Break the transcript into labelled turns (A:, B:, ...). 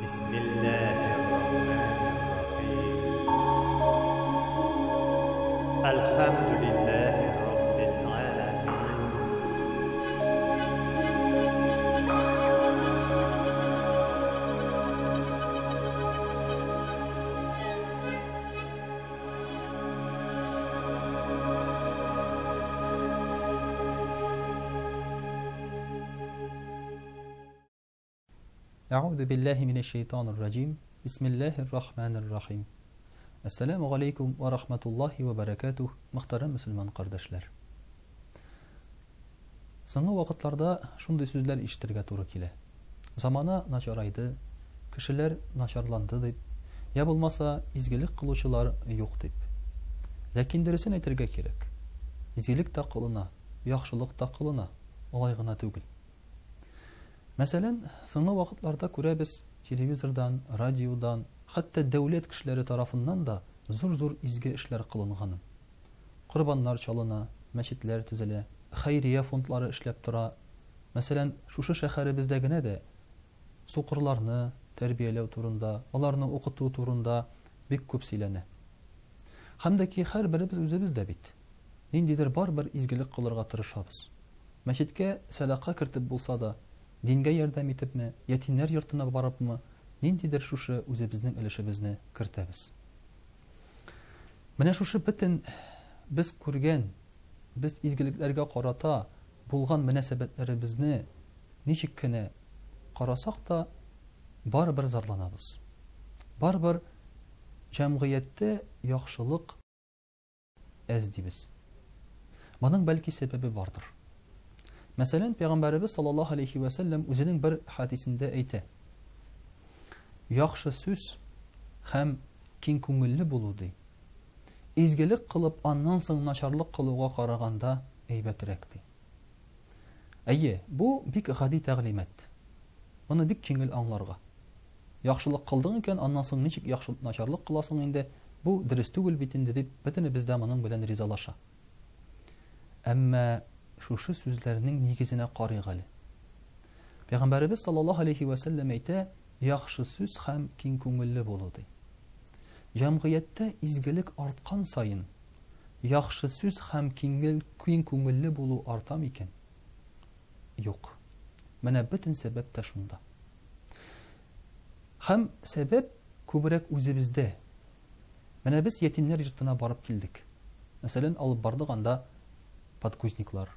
A: Bismillahirrahmanirrahim. Elhamdülillahi Rabbil alemin.
B: Әгъузу биллаһи минәш-шәйтанир раҗим. Бисмиллаһир рахманир рахим. Әссәламү галәйкүм вә рахматуллаһи вә бәрәкәтүһ, мөхтәрәм мөселман кардәшләр. Соңгы вакытларда шундый сүзләр ишетергә туры килә. Замана начарайды, кешеләр начарланды дип, я булмаса, изгелек кылучылар юк дип. Ләкин дөресен әйтергә кирәк. Изгелек тә кылына, яхшылык та кылына, алай гына түгел. Мәсәлән, соңгы вакытларда күрәбез, телевизордан, радиодан, хәтта дәүләт кешеләре тарафыннан да зур-зур изге эшләр кылынганын. Корбаннар чалына, мәчетләр төзелә, хәйрия фондлары эшләп тора. Мәсәлән, шушы шәһәребездә генә дә сукырларны тәрбияләү турында, аларны укыту турында бик күп сөйләнә. Һәм дә ки һәрберебез үзебез дә бит ниндидер барыбер изгелек кылырга тырышабыз. Мәчеткә сәдака кертеп булса да, дингә ярдәм итепме, ятимнәр йортына барыпмы, ниндидер шушы үзебезнең өлешебезне кертәбез. Менә шушы бөтен без күргән, без изгелекләргә карата булган мөнәсәбәтләребезне ничек кенә карасак та, барыбер зарланабыз. Барыбер җәмгыятьтә яхшылык әз дибез. Моның бәлки сәбәбе бардыр. Мәсәлән, Пәйгамбәребез саллаллаһу алейхи вә сәлләм үзенең бер хәдисендә әйтә: Яхшы сүз һәм киң күңелле булу ди, изгелек кылып, аннан соң начарлык кылуга караганда әйбәтрәк ди. Әйе, бу бик гади тәгълимат. Моны бик җиңел аңларга. Яхшылык кылдың икән, аннан соң ничек яхшы начарлык кыласың инде, бу дөрес түгел бит инде дип, бөтенебез дә моның белән ризалаша. Әмма шушы сүзләрнең нигезенә карыйк әле. Пәйгамбәребез саллаллаһу алейхи вә сәлләм әйтә, яхшы сүз һәм киң күңелле булу ди. Җәмгыятьтә изгелек арткан саен, яхшы сүз һәм киңел, киң күңелле булу арта микән? Юк. Менә бөтен сәбәп тә шунда. Һәм сәбәп күбрәк үзебездә. Менә без ятимнәр йортына барып килдек. Мәсәлән, алып бардык анда подгузниклар.